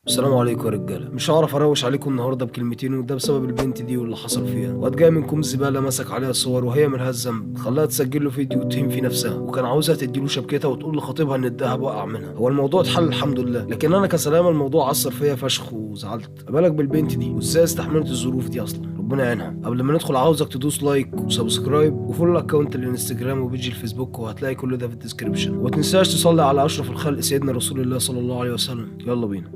السلام عليكم يا رجاله. مش هعرف اروش عليكم النهارده بكلمتين، وده بسبب البنت دي واللي حصل فيها. واد جاي منكم زبالة مسك عليها صور وهي ملهاش ذنب، خلاها تسجل له فيديو وتهم في نفسها، وكان عاوزها تديله شبكتها وتقول لخطيبها ان الذهب وقع منها. هو الموضوع اتحل الحمد لله، لكن انا كسلامه الموضوع اثر فيا فشخ وزعلت. بالك بالبنت دي وازاي استحملت الظروف دي اصلا، ربنا يعينها. قبل ما ندخل عاوزك تدوس like و subscribe و follow account الانستجرام و page الفيسبوك، وهتلاقي كل ده في ال description. وما تنساش تصلي على اشرف الخلق سيدنا رسول الله صلى الله عليه وسلم. يلا بينا.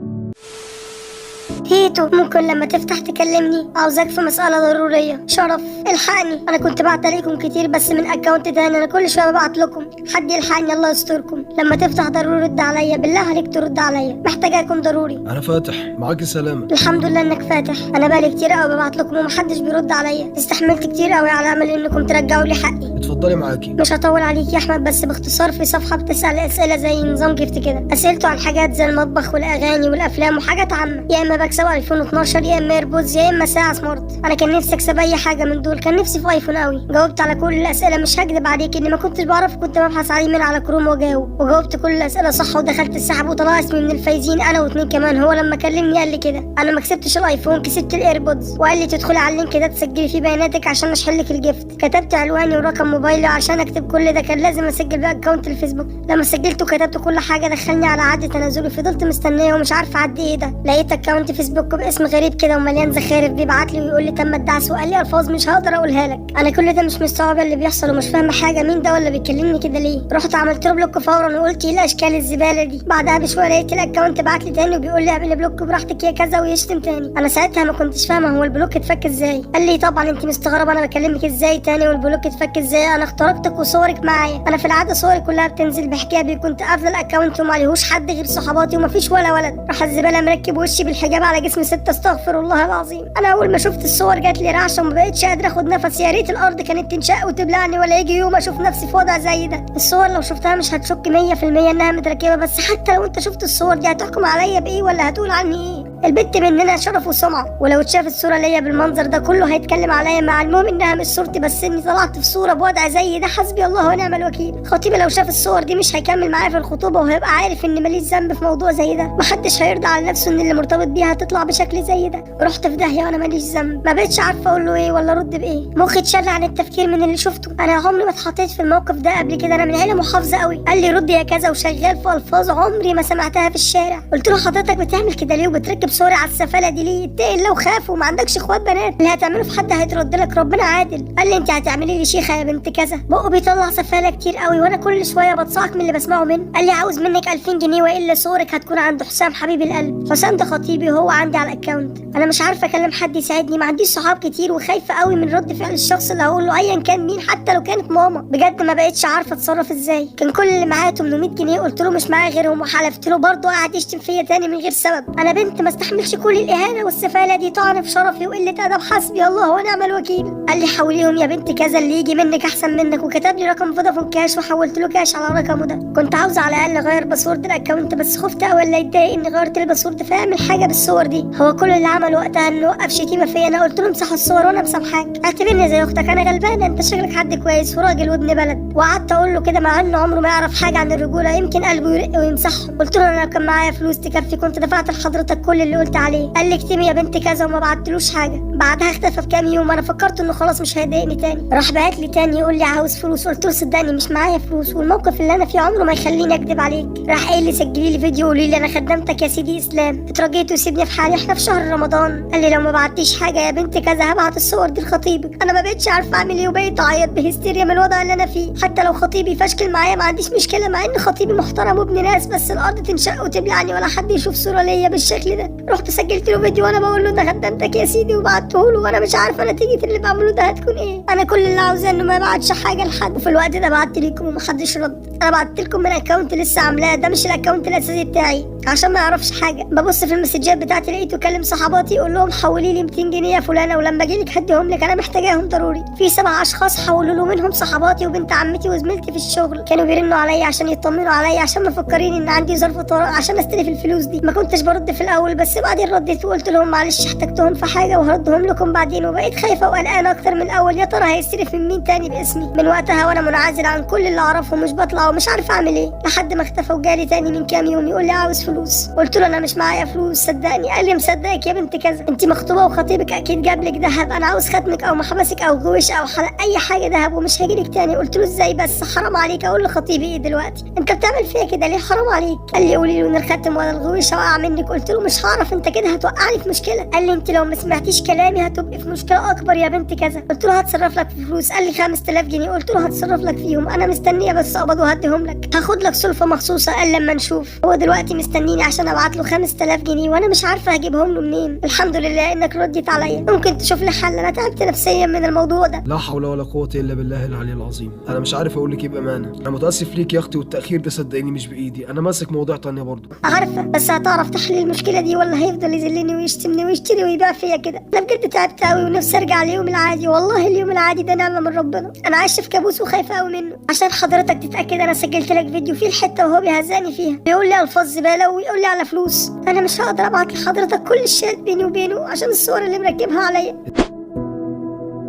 هيتو، ممكن لما تفتح تكلمني؟ عاوزاك في مسألة ضرورية. شرف، الحقني. انا كنت بعت عليكم كتير بس من account تاني، انا كل شوية ببعت لكم. حد يلحقني الله يستركم. لما تفتح ضروري رد عليا، بالله عليك ترد عليا، محتاجاكم ضروري. انا فاتح معاك سلامه. الحمد لله انك فاتح. انا بقالي كتير قوي ببعت لكم ومحدش بيرد عليا. استحملت كتير قوي على امل انكم ترجعوا لي حقي. اتفضلي معاكي. مش هطول عليك يا احمد، بس باختصار في صفحة بتسال اسئلة زي نظام gift كده، اسئلته عن حاجات زي المطبخ والاغاني والافلام وحاجات عامه. يا اما بكسب iPhone 12، يا اما AirPods، يا اما ساعة smart. انا كان نفسي اكسب اي حاجة من دول، كان نفسي في iPhone قوي. جاوبت على كل الاسئله، مش هكدب عليك اني ما كنتش بعرف، كنت ببحث عليه من على كروم واجاوب، وجاوبت كل الاسئلة صح ودخلت السحب وطلع اسمي من الفايزين انا واتنين كمان. هو لما كلمني قال لي كده انا ما كسبتش ال iPhone، كسبت ال AirPods، وقال لي تدخلي على ال link ده تسجلي فيه بياناتك عشان اشحن لك ال gift. كتبت عنواني ورقم موبايلي. عشان اكتب كل ده كان لازم اسجل ب account الفيسبوك. لما سجلت وكتبت كل حاجة دخلني على عد تنازلي. فضلت مستنيه ومش عارفه عد ايه ده. لقيت account فيسبوك باسم غريب كده ومليان زخارف بيبعت لي ويقول لي تم الدعس، وقال لي الفاظ مش هقدر اقولها لك. انا كل ده مش مستوعبة اللي بيحصل ومش فاهمه حاجه، مين ده ولا بيكلمني كده ليه؟ رحت عملت له block فورا وقلت ايه الاشكال الزبالة دي. بعدها بشوية لقيت ال account بعت لي تاني وبيقول لي اعمل block براحتك يا كذا ويشتم تاني. انا ساعتها ما كنتش فاهمه هو ال block اتفك ازاي. قال لي طبعا انت مستغربه انا بكلمك ازاي تاني وال block اتفك ازاي، انا اخترقتك وصورك معايا. انا في العادة صوري كلها بتنزل بحجابي، كنت قافله ال account وما عليهوش حد غير صحباتي ومفيش ولا ولد. راح الزبالة مركب وشي بالحجاب على جسم ست، استغفر الله العظيم. انا اول ما شفت الصور جات لي رعشه وما بقتش قادرة اخد نفس. يا ريت الارض كانت تنشق وتبلعني ولا يجي يوم اشوف نفسي في وضع زي ده. الصور لو شفتها مش هتشك 100% انها متركبه، بس حتى لو انت شفت الصور دي هتحكم عليا بايه ولا هتقول عني ايه؟ البت مننا شرف وسمعه، ولو اتشاف الصورة ليا بالمنظر ده كله هيتكلم عليا، مع المهم انها مش صورتي، بس اني طلعت في صوره بوضع زي ده. حسبي الله ونعم الوكيل. خطيبي لو شاف الصور دي مش هيكمل معايا في الخطوبة وهيبقى عارف ان ماليش ذنب في موضوع زي ده. محدش هيرضى على نفسه ان اللي مرتبط بيها تطلع بشكل زي ده. رحت في داهية وانا ماليش ذنب. ما بقتش عارفه اقول له ايه ولا ارد بايه. مخي اتشل عن التفكير من اللي شفته. انا عمري ما اتحطيت في الموقف ده قبل كده، انا من عيله محافظة قوي. قال لي رد يا كذا وشغال في الفاظ عمري ما سمعتها في الشارع. قلت له حضرتك بتعمل كده ليه وبتركب صوري على السفاله دي ليه؟ اتقي الله وخاف وما عندكش اخوات بنات، اللي هتعمله في حد هيترد لك، ربنا عادل. قال لي انت هتعملي لي شيخه يا بنت كذا. بقه بيطلع سفاله كتير قوي وانا كل شوية بتصعق من اللي بسمعه منه. قال لي عاوز منك 2000 جنيه والا صورك هتكون عند حسام حبيب القلب. حسام ده خطيبي وهو عندي على ال account. انا مش عارفه اكلم حد يساعدني، ما عنديش صحاب كتير وخايفة قوي من رد فعل الشخص اللي هقول له ايا كان مين، حتى لو كانت ماما. بجد ما بقتش عارفه اتصرف ازاي. كان كل اللي معايا 800 جنيه، قلت له مش معايا غيرهم وحلفت له برضه. قعد يشتم فيا تاني من غير سبب. انا بنت ما استحملش كل الاهانة والسفاله دي، طعن في شرفي وقلة ادب. حسبي الله ونعم الوكيل. قال لي حوليهم يا بنت كذا، اللي يجي منك احسن منك، وكتب لي رقم فودافون كاش وحولت له كاش على رقمه ده. كنت عاوزه على الاقل اغير password ال account، بس خفت اول لا يتضايق اني غيرت ال password فيعمل حاجة بالصور دي. هو كل اللي عمله وقتها انه وقف شتيمه فيا. انا قلت له امسح الصور وانا مسامحاك، اعتبرني زي اختك، انا غلبانه، انت شكلك حد كويس وراجل وابن بلد. وقعدت اقول له كده مع انه عمره ما يعرف حاجة عن الرجولة، يمكن قلبه يرق ويمسحهم. قلت له انا لو كان معايا فلوس تكفي كنت دفعت لحضرتك كل اللي قلت عليه. قال لي اكتمي يا بنت كذا وما بعتلوش حاجة. بعدها اختفى بكام يوم. انا فكرت انه خلاص مش هيضايقني تاني. راح بعت لي تاني يقول لي عاوز فلوس. قلت له صدقني مش معايا فلوس والموقف اللي انا فيه عمره ما يخليني اكدب عليك. راح قايل لي سجلي لي فيديو وقولي لي انا خدمتك يا سيدي اسلام. اترجيت وسيبني في حالي، احنا في شهر رمضان. قال لي لو ما بعتيش حاجة يا بنت كذا هبعت الصور دي لخطيبك. انا ما بقتش عارفه اعمل ايه وبقيت اعيط بهستيريا من الوضع اللي انا فيه. حتى لو خطيبي فشكل معايا ما عنديش مشكلة، مع ان خطيبي محترم وابن ناس، بس الارض تنشق وتبلعني ولا حد يشوف صوره ليا بالشكل ده. رحت سجلت له فيديو وانا بقول له ده خدمتك يا سيدي وبعته له، وانا مش عارفه نتيجة اللي بعمله ده هتكون ايه. انا كل اللي عاوزاه انه ما يبعتش حاجة لحد. وفي الوقت ده بعت لكم ومحدش رد. انا بعت لكم من account لسه عاملاه، ده مش ال account الاساسي بتاعي عشان ما يعرفش حاجة. ببص في المسجات بتاعتي لقيته كلم صحباتي يقول لهم حولي لي 200 جنيه يا فلانه، ولما اجي لك هديهم لك، انا محتاجاهم ضروري. في 7 اشخاص حولوا له، منهم صحباتي وبنت عمتي وزميلتي في الشغل. كانوا بيرنوا عليا عشان يطمنوا عليا، عشان مفكرين ان عندي ظرف طارئ عشان استلف الفلوس دي. ما كنتش برد في الاول، بس بعدين رديت وقلت لهم معلش احتجتهم في حاجة وهردهم لكم بعدين. وبقيت خايفة وقلقانه اكتر من الاول، يا ترى هيستلف من مين تاني باسمي؟ من وقتها وانا منعزله عن كل اللي اعرفه، مش بطلع ومش عارفه اعمل ايه، لحد ما اختفى وجالي تاني من كام يوم يقول لي عاوز فلوس. فلوس. قلت له انا مش معايا فلوس صدقني. قال لي مصدقك يا بنت كذا، انت مخطوبه وخطيبك اكيد جاب لك ذهب، انا عاوز ختمك او محبسك او غويش او حلق اي حاجة ذهب ومش هجيلك تاني. قلت له ازاي بس، حرام عليك، اقول لخطيبي ايه دلوقتي؟ انت بتعمل فيا كده ليه؟ حرام عليك. قال لي قولي له ان الختم ولا الغويشه وقع منك. قلت له مش هعرف، انت كده هتوقعني في مشكلة. قال لي انت لو ما سمعتيش كلامي هتبقي في مشكلة اكبر يا بنت كذا. قلت له هتصرف لك في فلوس. قال لي 5000 جنيه. قلت له هتصرف لك فيهم، انا مستنيه بس اقبض وهديهم لك، هاخد لك سلفه مخصوصة. قال لما نشوف. هو دلوقتي مستنيني عشان ابعت له 5000 جنيه وانا مش عارفه هجيبهم له منين. الحمد لله انك رديت عليا، ممكن تشوف لي حل، انا تعبت نفسيا من الموضوع ده. لا حول ولا قوة إلا بالله العلي العظيم. أنا مش عارف أقول لك إيه بأمانة، أنا متأسف ليك يا أختي، والتأخير ده صدقيني مش بإيدي، أنا ماسك مواضيع تانية برضه. عارفه، بس هتعرف تحل المشكلة دي ولا هيفضل يذلني ويشتمني ويشتري ويبيع فيا كده؟ انا بجد تعبت قوي ونفسي ارجع لليوم العادي، والله اليوم العادي ده نعمه من ربنا. انا عايشه في كابوس وخايفة قوي منه. عشان حضرتك تتاكد انا سجلت لك فيديو فيه الحتة وهو بيهزقني فيها، بيقول لي الفاظ زبالة ويقول لي على فلوس. انا مش هقدر ابعت لحضرتك كل الشات بيني وبينه عشان الصور اللي مركبها عليا.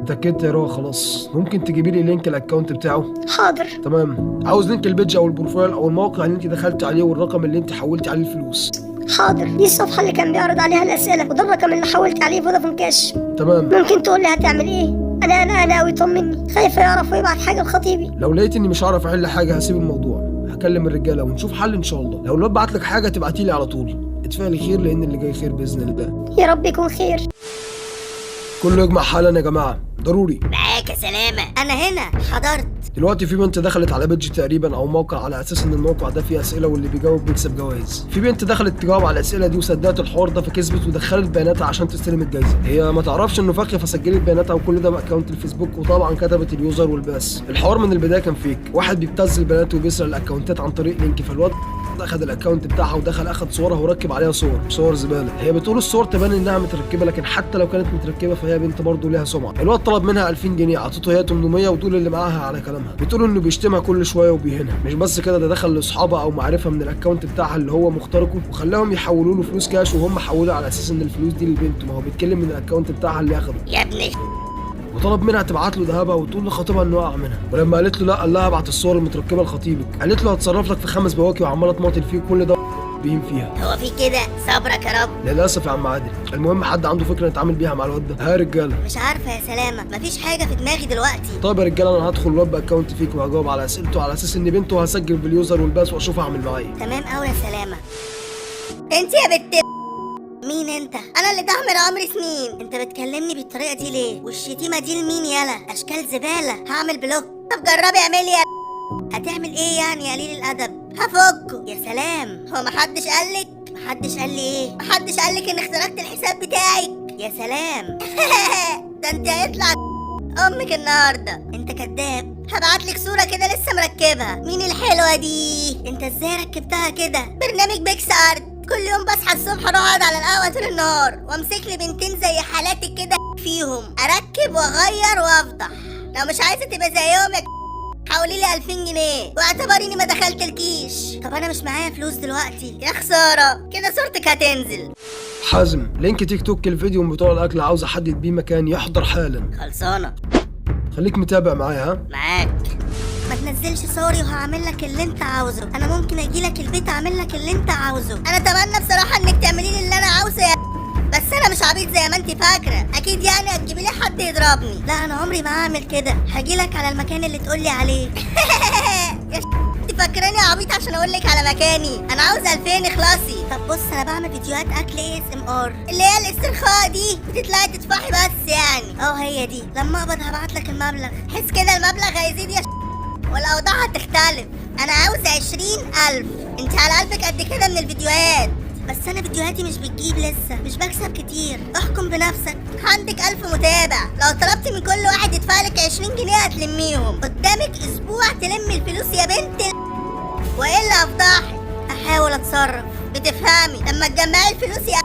اتأكدت يا روى؟ خلاص، ممكن تجيبي لي link ال account بتاعه؟ حاضر. تمام. عاوز link ال page او ال profile او الموقع اللي انت دخلت عليه والرقم اللي انت حولت عليه الفلوس. حاضر. دي الصفحة اللي كان بيعرض عليها الاسئلة، وده الرقم اللي حولت عليه فودافون كاش. تمام. ممكن تقول لي هتعمل ايه؟ انا قلقانة قوي، طمني، خايفة يعرف ويبعت حاجة لخطيبي. لو لقيت اني مش هعرف احل حاجة هسيب الموضوع، هكلم الرجالة ونشوف حل ان شاء الله. لو الواد بعت لك حاجة تبعتي لي على طول. اتفائلي خير لان اللي جاي خير باذن الله. يا رب يكون خير. كله يجمع حالا يا جماعة، ضروري. معاك يا سلامة، أنا هنا حضرت. دلوقتي في بنت دخلت على page تقريبا او موقع على اساس ان الموقع ده فيه اسئلة واللي بيجاوب بيكسب جوائز. في بنت دخلت تجاوب على الاسئلة دي وصدقت الحوار ده فكسبت ودخلت بياناتها عشان تستلم الجائزة. هي ما تعرفش انه فخ فسجلت بياناتها وكل ده ب account الفيسبوك، وطبعا كتبت ال user وال pass. الحوار من البداية كان fake، واحد بيبتز البنات وبيسرق الاكونتات عن طريق link، فالواد اخذ ال account بتاعها ودخل اخذ صورها وركب عليها صور زبالة. هي بتقول الصور تبان انها متركبه، لكن حتى لو كانت متركبه فهي بنت برضه ليها سمعه. الواد طلب منها 2000 جنيه، عطته هي 800 وتقول اللي معاها على كلامها. بتقول انه بيشتمها كل شوية وبيهينها. مش بس كده، ده دخل لاصحابها او معرفة من ال account بتاعها اللي هو مخترقه وخلاهم يحولوا له فلوس كاش، وهم حولوا على اساس ان الفلوس دي للبنت، ما هو بيتكلم من ال account بتاعها اللي اخده. يا ابني. وطلب منها تبعت له ذهبها وتقول لخطيبها انه وقع منها، ولما قالت له لا قال لها ابعت الصور المتركبه لخطيبك. قالت له هتصرف لك في 5 بواكي وعماله تماطل فيه كل ده بيهم فيها. هو في كده؟ صبرك يا رب. للاسف يا عم عادل. المهم حد عنده فكرة نتعامل بيها مع الواد ده؟ ها يا رجاله. مش عارفة يا سلامة، مفيش حاجة في دماغي دلوقتي. طيب يا رجاله، انا هدخل الواد ب account fake وهجاوب على اسئلته على اساس ان بنته، وهسجل بال user وال pass واشوف اعمل معاه ايه. تمام أوي يا سلامة. انت يا بنت مين انت؟ انا اللي دهمر عمري سنين. انت بتكلمني بالطريقة دي ليه؟ والشتيمة دي لمين؟ يالا اشكال زبالة. هعمل block. طب جربي اعملي يا هتعمل ايه يعني يا قليل الادب؟ هفكه. يا سلام، هو محدش قالك؟ محدش قال لي ايه؟ محدش قالك ان اخترقت الحساب بتاعك؟ يا سلام. ده انت هيطلع امك النهارده. انت كداب. هبعتلك صورة كده لسه مركبها. مين الحلوة دي؟ انت ازاي ركبتها كده؟ برنامج PicsArt. كل يوم بصحى الصبح اروح اقعد على القهوة طول النهار وامسك لي بنتين زي حالاتك كده فيهم، اركب واغير وافضح. لو مش عايزة تبقى زيهم يا حولي لي 2000 جنيه واعتبريني ما دخلت الكيش. طب انا مش معايا فلوس دلوقتي. يا خسارة، كده صورتك هتنزل. حازم، link تيك توك الفيديو من بتوع الاكل، عاوز احدد بيه مكان يحضر حالا. خلصانة. خليك متابع معايا. ها معاك. ما تنزلش صوري وهعمل لك اللي انت عاوزه. انا ممكن اجي لك البيت اعمل لك اللي انت عاوزه. انا اتمنى بصراحة انك تعملي لي اللي انا عاوزه يا بس انا مش عبيط زي ما انت فاكره. اكيد يعني هتجيبي لي حد يضربني. لا انا عمري ما هعمل كده. هاجي لك على المكان اللي تقولي عليه. يا انت فاكراني عبيط عشان اقول لك على مكاني؟ انا عاوز 2000 اخلصي. طب بص، انا بعمل فيديوهات اكل ASMR اللي هي الاسترخاء دي، بتطلعي تدفعي بس يعني. هي دي. لما اقبض هبعت لك المبلغ. حس كده المبلغ هيزيد يا والاوضاع هتختلف. انا عاوز 20,000. انت على قلبك قد كده من الفيديوهات، بس انا فيديوهاتي مش بتجيب لسه، مش بكسب كتير. احكم بنفسك. عندك 1000 متابع، لو طلبت من كل واحد يدفع لك 20 جنيه هتلميهم. قدامك اسبوع تلمي الفلوس يا بنت والا افضحك. احاول اتصرف. بتفهمي؟ لما تجمعي الفلوس يا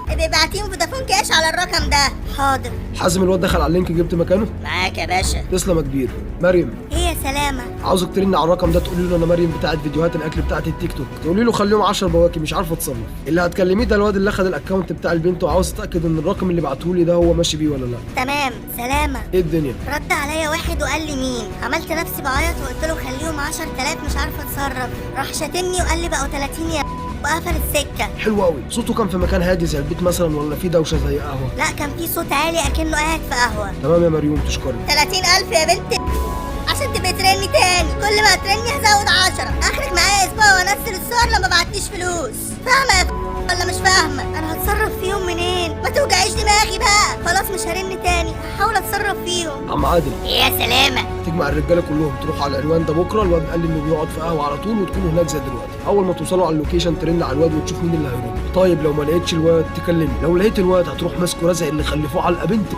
ابقي ابعتيهم فودافون كاش على الرقم ده. حاضر. حازم، الواد دخل على ال link، جبت مكانه؟ معاك يا باشا. تسلم يا كبير. مريم. ايه يا سلامة؟ عاوزك ترن على الرقم ده تقولي له انا مريم بتاعت فيديوهات الاكل بتاعت التيك توك، تقولي له خليهم 10 بواكي، مش عارفه اتصرف. اللي هتكلميه ده الواد اللي اخد ال account بتاع البنت وعاوز اتاكد ان الرقم اللي بعته لي ده هو ماشي بيه ولا لا. تمام. سلامة. ايه الدنيا؟ رد عليا واحد وقال لي مين. عملت نفسي بعيط وقلت له خليهم 10,000 مش عارفه اتصرف. راح شاتمني وقال لي بقوا 30 يا. وقفل السكة. حلو قوي. صوته كان في مكان هادي زي البيت مثلا ولا في دوشه زي قهوة؟ لا كان في صوت عالي اكنه قاعد في قهوة. تمام يا مريوم، تشكري. 30,000 يا بنت عشان تبقي ترني تاني، كل ما ترني هزود 10. اخرك معايا اسبوع وانزل الصور لما بعتليش فلوس. فاهمه يا ولا مش فاهمه؟ انا هتصرف فيهم منين؟ ما توجعيش دماغي بقى، خلاص مش هرن تاني، هحاول اتصرف فيهم. عم عادل. يا سلامه. تجمع الرجالة كلهم تروحوا على العنوان ده بكره. الواد قال لي انه بيقعد في قهوة على طول، وتكونوا هناك زي دلوقتي. اول ما توصلوا على ال location ترن على الواد وتشوف مين اللي هيرد. طيب لو ما لقيتش الواد تكلمني، لو لقيت الواد هتروح ماسكه رزق اللي خلفوه على بنت،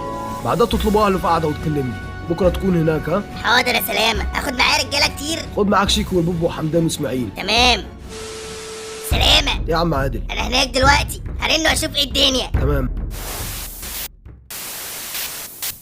بعدها تطلبوا اهله في قعدة وتكلمني. بكره تكون هناك. ها حاضر يا سلامه، اخد معايا رجاله كتير؟ خد معاك شيكو والبوب وحمدان واسماعيل. تمام. سلامه. يا عم عادل انا هناك دلوقتي، هرن واشوف ايه الدنيا. تمام.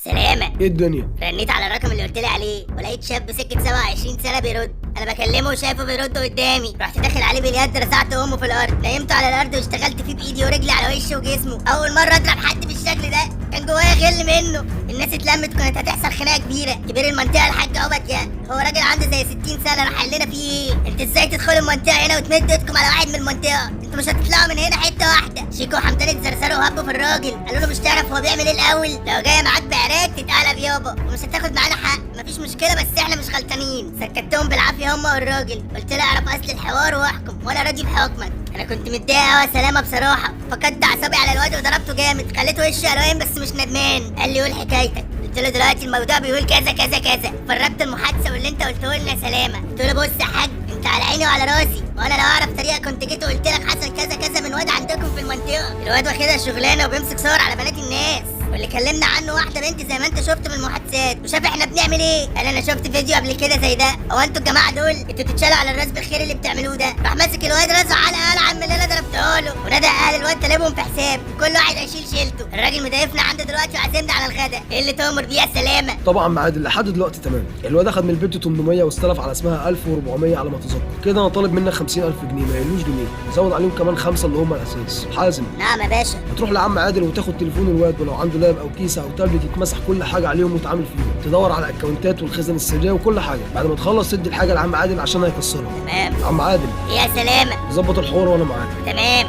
سلامه. ايه الدنيا؟ رنيت على الرقم اللي قلت لي عليه ولقيت شاب سكة 27 سنة بيرد. انا بكلمه وشايفه بيرد قدامي، رحت داخل عليه باليد رزعت امه في الارض، نيمته على الارض واشتغلت فيه بايدي ورجلي على وشه وجسمه. اول مرة اضرب حد بالشكل ده، كان جوايا غل منه. الناس اتلمت وكانت هتحصل خناقه كبيرة. كبير المنطقة الحاج عبد جه، هو راجل عنده زي 60 سنة، راح قال لنا فيه ايه؟ انت ازاي تدخلوا المنطقة هنا وتمدوا ايدكم على واحد من المنطقة؟ انتوا مش هتطلعوا من هنا حتة واحدة. شيكو وحمدان اتزرزروا وهبوا في الراجل، قالوا له مش تعرف هو بيعمل ايه الاول؟ لو جاية معاك بعراك تتقلب يابا ومش هتاخد معانا حق، مفيش مشكلة بس احنا مش غلطانين. سكتتهم بالعافية هم والراجل، قلت له اعرف اصل الحوار واحكم وانا راضي بحكمك. انا كنت متضايق قوي يا سلامه بصراحة، فقدت اعصابي على الواد وضربته جامد، خليته وشه الوان بس مش ندمان. قال لي قول حكايتك، قلت له دلوقتي الموضوع بيقول كذا كذا كذا. فرجت المحادثة واللي انت قلته لنا يا سلامه. قلت له بص يا حاج، انت على عيني وعلى راسي، وانا لو اعرف طريقه كنت جيت وقلت لك حصل كذا كذا من واد عندكم في المنطقة. الواد واخدها شغلانة وبيمسك صور على بنات الناس، واللي كلمنا عنه واحدة بنت زي ما انت شفت من المحادثات وشاف احنا بنعمل ايه. قال انا شفت فيديو قبل كده زي ده، هو انتوا الجماعة دول انتوا بتتشالوا على الراس بالخير اللي بتعملوه ده؟ راح ماسك الواد راسه على العم اللي انا ضربته له، ونادى اهل الواد طالبهم في حساب، كل واحد هيشيل شيلته. الراجل مضايفنا عنده دلوقتي وعازمنا على الغدا. ايه اللي تؤمر بيه يا سلامه؟ طبعا عم عادل لحد دلوقتي تمام. الواد اخد من البنت 800 واستلف على اسمها 1400 على ما اتذكر. كده انا طالب منك 50000 جنيه، ما يقلوش جنيه، زود عليهم كمان 5 اللي هم الاساس. حازم. نعم يا باشا. هتروح لعم عادل وتاخد تليفون الواد، ولو عنده lap او كيسه او تابلت يتمسح كل حاجة عليهم وتعامل فيهم، تدور على الاكونتات والخزن السرية وكل حاجة. بعد ما تخلص تدي الحاجة لعم عادل عشان هيكسرها. تمام. عم عادل. يا سلامه. ظبط الحوار وانا معاك. تمام،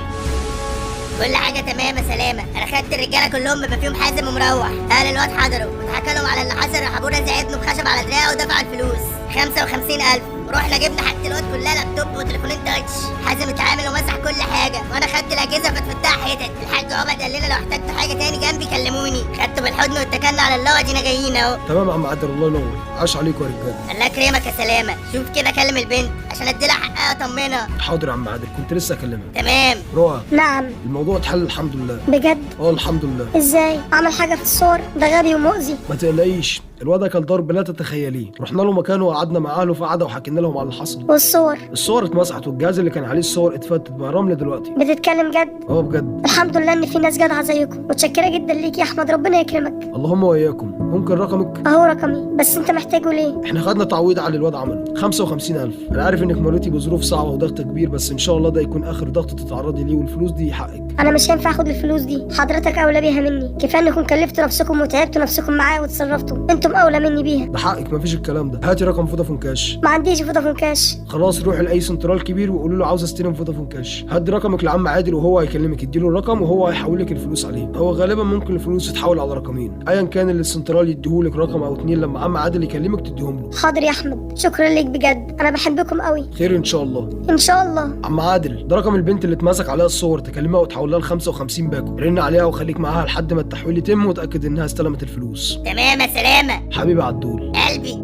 كل حاجة تمام يا سلامه. انا خدت الرجالة كلهم بما فيهم حازم ومروح. اهل الواد حضروا واتحكى لهم على اللي حصل، راح ابوه رازع ابنه بخشب على دراعه ودفع الفلوس 55,000. رحنا جبنا حاجة الواد كلها، لابتوب وتليفونين touch. حازم اتعامل ومسح كل حاجة، وانا خدت الاجهزة فتفتها حتت. الحاج عبد قال لنا لو احتجتوا حاجة تاني جنبي كلموني. خدته بالحضن واتكلنا على الله وادينا جايين اهو. تمام يا عم عادل، الله ينور، عاش عليكم يا رجاله. الله يكرمك يا سلامه. شوف كده كلم البنت عشان ادي لها حقها اطمنها. حاضر يا عم عادل، كنت لسه اكلمها. تمام. رؤى. نعم. الموضوع اتحل الحمد لله. بجد؟ اه الحمد لله. ازاي؟ عمل حاجة في الصور؟ ده غبي ومؤذي. ما تقلقيش، الواد اكل ضرب لا تتخيليه. رحنا له مكانه وقعدنا مع اهله في قعدة وحكينا لهم على اللي حصل. والصور؟ الصور اتمسحت والجهاز اللي كان عليه الصور اتفتت بقى رمل دلوقتي. بتتكلم جد؟ اه بجد. الحمد لله ان في ناس جدعه زيكم، متشكره جدا ليك يا احمد، ربنا يكرمك. اللهم واياكم. ممكن رقمك؟ اهو رقمي، بس انت محتاجه ليه؟ احنا خدنا تعويض على اللي الواد عمله 55,000. انا عارف انك مريتي بظروف صعبة وضغط كبير، بس ان شاء الله ده يكون اخر ضغط تتعرضي ليه، والفلوس دي حقك. انا مش هينفع اخد الفلوس دي، حضرتك اولى بيها مني. كفاية انكم كلفتوا نفسكم وتعبتوا نفسكم معايا وتصرفتوا، انتم اولى مني بيها. ده حقك، مفيش الكلام ده. هاتي رقم فودافون كاش. ما عنديش فودافون كاش. خلاص روحي لاي سنترال كبير وقولوا له عاوز استلم فودافون كاش. هدي رقمك لعم عادل وهو هيكلمك، اديله الرقم وهو هيحول لك الفلوس عليه. هو غالبا ممكن الفلوس تتحول على رقمين، ايا كان اللي السنترال يديهولك رقم او اتنين، لما عم عادل يكلمك تديهم له. حاضر يا احمد، شكرا ليك بجد، انا بحبكم قوي. خير ان شاء الله. ان شاء الله. عم عادل، ده رقم البنت اللي اتمسك عليها الصور، تكلمها وتحول لها ال 55 باكو. رن عليها وخليك معاها لحد ما التحويل يتم وتاكد انها استلمت الفلوس. تمام يا سلامه. حبيبي عدول. قلبي.